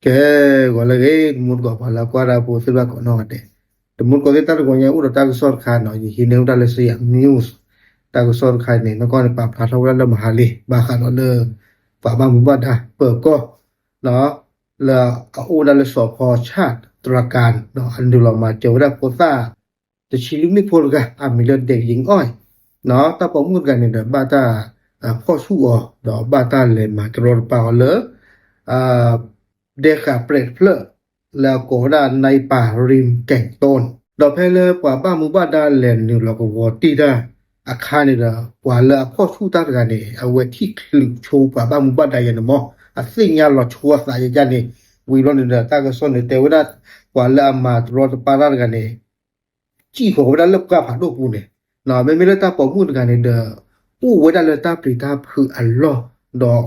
ကဲ ဂီၤလၢအဂ့ၤ တမူတကိး ပှၤလၢကွၢ်တၢ်ဖိသ့ၣ်တဖၣ်ကိးနီၢ်ဂၤဒဲး, တမူတကိးသ့ၣ် တၢ်တဂီၤညါအိၣ်ဒီးတၢ်ကစီၣ်တခါနီၤ, ယဟံးန့ၢ်ဝဲဒၣ်လၢ Siam News တၢ်ကစီၣ်တခါန့ၣ် နီၢ်ကီၢ်န့ၣ် ပာ်ဖျါထီၣ်ဝဲဒၣ်လၢမဟါလံ ဘၣ်ဃးဒီးလၢ ပှၤဘၣ်မူဘၣ်ဒါပၢၤကီၢ် လၢအအိၣ်ဝဲဒၣ်လၢစီၤဖီဆၣ်တြၢကၤ အနုာ်လီၤမၤစၢၤဝဲဒၣ်ဖိသၣ် တဆံလွံၢ်နံၣ်ဖိတဂၤ အမံၤလၢ ဒဲးယံအီၣ် တၢ်ပိာ်မုၣ်တဂၤန့ၣ်ဒီး ဘၣ်တၢ်ဖီၣ်ဆူၣ်အီၤ ဒီးဘၣ်တၢ်လဲၤမၤတရီတပါအီၤလၢ ဒဲဃာ်ပြဲးတဖျၢၣ် လၢအကိးဝဲဒၣ် နၢၤပၤရံကဲးတိၣ်, ဒီးဖဲလၢပှၤဘၣ်မူဘၣ်ဒါလဲၤနုာ်လီၤကဝီၤတံၢ်တၢ်အခါန့ၣ်ဒီး ပှၤလၢအဖီၣ်ဆူၣ်တၢ်တဂၤန့ၣ် အဝဲထံၣ်ချုးဆိပှၤဘၣ်မူဘၣ်ဒါယဲန့ၣ်မး အသ့ၣ်ညါလီၤဆိအသးယဲန့ၣ်, ဝံၤဘျီန့ၣ်ဒီး တၢ်ကစီၣ်န့ၣ်တဲဝဲဒၣ် ပှၤလၢအမၤတရီတပါတၢ်တဂၤန့ၣ် စံၣ်ဃီၤဝဲဒၣ်လၢပှၢ်ဖးဒိၣ်ပူၤန့ၣ်, မ့မ့ၢ်လၢတၢ်ပိာ်မုၣ်တဂၤန့ၣ်ဒီး အိၣ်ဝဲဒၣ်လၢတၢ်ပျံၤတၢ်ဖုးအလီၢ်, ဒီး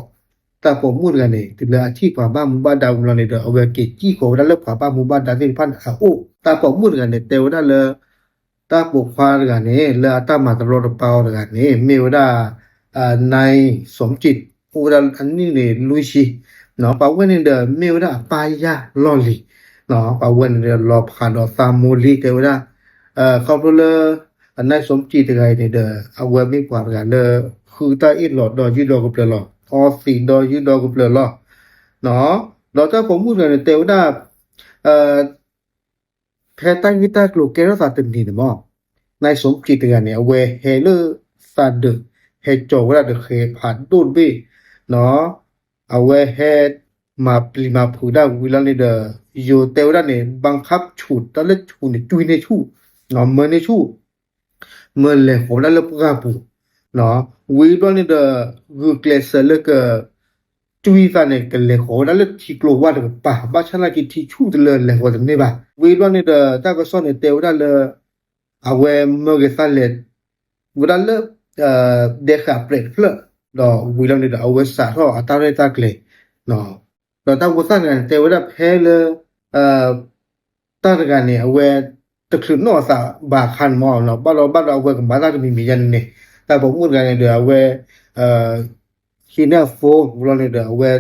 တၢ်ပိာ်မုၣ်တဂၤန့ၣ် တုၤလၢအထံၣ်ပှၤဘၣ်မူဘၣ်ဒါဝံၤလီၤန့ၣ်ဒီး အဝဲက့ၤစံၣ်ဃီၤဝဲဒၣ်လၢပှၤဘၣ်မူဘၣ်ဒါသ့ၣ်တဖၣ်န့ၣ်အအိၣ်, တၢ်ပိာ်မုၣ်တဂၤန့ၣ် တဲဝဲဒၣ်လၢ တၢ်ပိာ်ခွါတဂၤန့ၣ် လၢအတၢ်မၤတရီတပါအီၤတဂၤန့ၣ် မ့ၢ်ဝဲဒၣ် နၢၤစီၤမကံး အိၣ်ဝဲဒၣ်အနံၣ်န့ၣ်လွံၢ်ဆံ, ပှၤဝဲန့ၣ်ဒီး မ့ၢ်ဝဲဒၣ်အပၢ်ယၢ်လီၢ်လံၤ, ပှၤဝဲန့ၣ်ဒီး လီၤဖးဒီးသးမိၢ်လံၤ တဲဝဲဒၣ်, ခီဖျိလၢ အနၢၤစီၤမကံးတဂၤအံၤန့ၣ်ဒီး အဝဲမ့ၢ်ပှၤတဂၤလၢ ဃုတၢ်အ့ၣ်လိာ်ဒီးယုၢ်ဒီးကပျၢၤလီၤ, အီသံးဒီးယုၢ်ဒီးကပျၢၤလီၤ, ဒီးတၢ်ပိာ်မုၣ်တဂၤန့ၣ် တဲဝဲဒၣ် ဖဲတၢ်ဂ့ၢ်တၢ်ကျိၤကဲထီၣ်သးတနံၤန့ၣ်မး, နၢၤစီၤမကံးတဂၤန့ၣ် အဝဲဟဲလၢသးဒၢး ဟဲကၠီၤဝဲဒၣ်ဒီးဃဲၤဖးဒိၣ်တဘ့ၣ်, အဝဲဟဲမၤပျံၤမၤဖုးဒၣ်ဝံၤလီၤန့ၣ်ဒီး ယိၤတဲဝဲဒၣ်န့ၣ် ဘၣ်ခးဆူၣ် တၢ်လၢဆူၣ်န့ၣ် ကွံန့ၢ်ဆူၣ်, မၢန့ၢ်ဆူၣ် မၢလဲၤဃီၤဝဲဒၣ်လၢပှၢ်ပူၤ, ဝံၤဘျီန့ၣ်ဒီး ဂုာ်ကျဲးစၢးလၢက ကွံသးန့ၣ် ကလဲၤဃီၤဝဲဒၣ်လၢထံကျိဝါတကပၤ ဘၣ်ဆၣ်သနာ်က့ထံဆူၣ်တလၢလဲၤဃီၤတန့ၢ်ဘၣ်. ဝံၤဘျီန့ၣ်ဒီး တၢ်ကစီၣ်န့ၣ်တဲဝဲဒၣ်လၢ အဝဲမၢက့ၤသးလဲၤ ဝဲဒၣ်လၢ ဒဲဃာ်ပြဲးတဖျၢၣ်, ဒီးဝံၤလီၤန့ၣ်ဒီး အဝဲစးထီၣ်အတၢ်ရဲၣ်တၢ်ကျဲၤ ဒီးတၢ်ဖိသၣ်တဂၤန့ၣ် တဲဝဲဒၣ်ဖဲလၢ တၢ်တဂၤန့ၣ် အဝဲတချုးနီၣ်အသးဘၣ်အခါန့ၣ်မး ဘၣ်ဒီးဘၣ်ဒီးအဝဲကမၤတၢ်တမံၤမံၤယါန့ၣ်န့ၣ် တၢ်ပိာ်မုၣ်တဂၤန့ၣ်ဒီး အဝဲ ဟံးန့ၢ်အ phone ဝံၤလီၤန့ၣ်ဒီး အဝဲ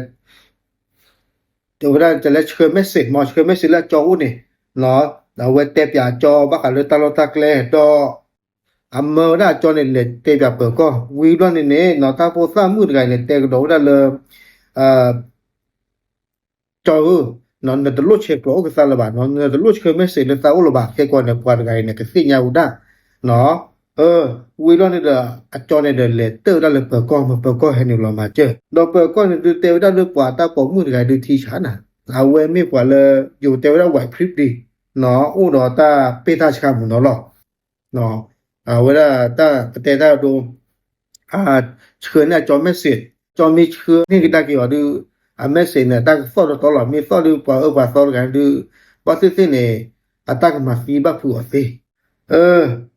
တဲဝဲဒၣ် ကလဲၤဆှၢ message မး ဆှၢ message လၢအကၠီအိၣ်န့ၣ် အဝဲတဲပၠးအကၠီဘၣ်ဃးလၢတၢ်လီၢ်တၢ်ကျဲဒီး အမၢဝဲဒၣ်အကၠီန့ၣ် လဲၤတဲပၠးပၢၤကီၢ် ဝံၤဘျီန့ၣ်န့ၣ် တၢ်ဖိသၣ်မုၣ်တဂၤအံၤန့ၣ် တဲကဒီးဝဲဒၣ်လၢ ကၠီဧၢ, နတလိၣ်ဆဲးကျိးအိၣ်ကသါလၢၤဘၣ်, နတလိၣ်ဆှၢ message လၢသးအိၣ်လၢၤဘၣ်, ခဲကိာ်န့ၣ် ပှၤတဂၤအံၤန့ၣ် ကသ့ၣ်ညါဝဲဒၣ် ဝံၤဘျီန့ၣ်ဒီး အကၠီန့ၣ်ဒီး လဲၤတၢၢ်ဝဲဒၣ်လၢပၢၤကီၢ် မ့ၢ်ပၢၤကီၢ်ဟဲနုာ်လီၤမၤစၢၤ, ဒီးပၢၤကီၢ်န့ၣ်ဒုးတဲဝဲဒၣ်လၢပှၤတၢ်ပိာ်မုၣ်တဂၤဒုးထံဆးနၤ, အဝဲမ့ၢ်ပှၤလၢ ယိၤတဲဝဲဒၣ် ဝဲးဖရံးဒံး အိၣ်ဒီးတၢ်ပ့ၢ်တၢ်ဆှးမုၢ်နီၤလီၤ. အဝဲဒၣ်တၢ်ပတဲတၢ်ဒိ ဆှၢန့ၢ်အကၠီ message, ကၠီမ့ၢ်ဆှၢန့ၢ်ကဒါက့ၤအီၤဒုး အ message န့ၣ် တၢ်ကသီၣ်တတီလီၤ, မ့ၢ်သီၣ်ဒုးပှၤအၢပှၤသီတဂၤဒုး ဘၣ်သ့ၣ်သ့ၣ်န့ၣ် အတၢ်ကမၤသံဘၣ်ဖုးအီၤသ့.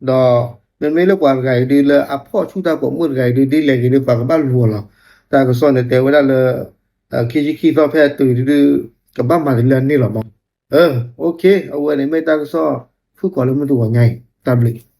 ဒီး မ့မ့ၢ်လၢပှၤတဂၤအံၤဒုး လၢအဖီၣ်ဆူၣ်တၢ်ပိာ်မုၣ်တဂၤအံၤဒုး ဒ်လဲၣ်ဂ့ၤဒုး ပှၤကဘၣ်လူၤအီၤလီၤ. တၢ်ကစီၣ်န့ၣ်တဲဝဲဒၣ်လၢ ခံဆံခံသီဖဲအတုၤဒုး ကဘၣ်မၤတလၢန့ၣ်လီၤမး. အဝဲန့ၣ်မ့ၢ်တၢ်ကစီၣ် ဖုၣ်ကိာ်လၢမုၢ်တဂီၤညါအံၤ တၢ်ဘျုး